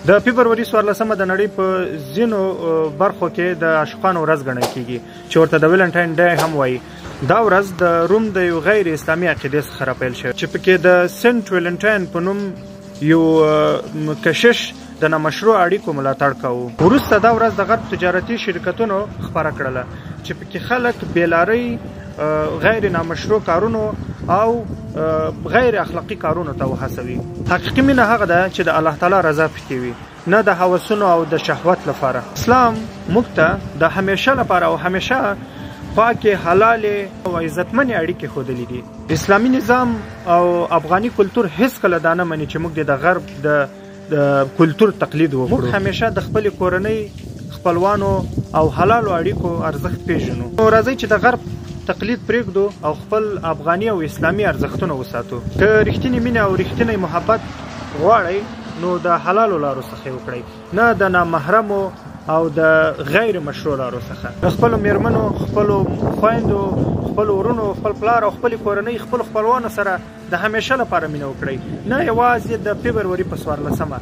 د فبروري 14مه د نړۍ په ځینو برخو کې د عاشقانو ورځ ګڼل کیږي، چې ورته د ویلنټاین ډی هم وایي. دا ورځ د روم د یو غیر اسلامي عقیدې څخه راپیل شوې، چې پکې د سنټ ویلنټاین په نوم یو کشش د نامشروع اړیکو ملاتړ کاوه. وروسته دا ورځ د غرب تجارتي شرکتونو خپره کړله، چې پکې خلک بېلارۍ، غیر نامشروع کارونو او غیر اخلاقي کارونو ته وهڅوي. حقیقي مینه هغه ده چې د الله تعالی رضا پکې وي، نه د هوسونو او د شهوت لپاره. اسلام موږ ته د همیشه لپاره او همیشه پاکې، حلالې او عزتمنې اړیکې ښودلې دي. اسلامي نظام او افغاني کلتور هیڅکله دا نه مني چې موږ دې د غرب د کلتور تقلید وکړو. موږ همیشه د خپلې کورنۍ، خپلوانو او حلالو اړیکو ارزښت پیژنو. نو راځئ چې د غرب تقلید پرېږدو او خپل افغاني او اسلامي ارزښتونه وساتو. که رښتینې مینه او رښتینی محبت غواړئ، نو د حلالو لارو څخه یې وکړئ، نه د نامحرمو او د غیر مشروع لارو څخه. د خپلو میرمنو، خپلو خویندو، خپلو ورونو، خپل پلار او خپلې کورنۍ، خپلو خپلوانو سره د همیشه لپاره مینه وکړئ، نه یوازې د فبروري په 14مه.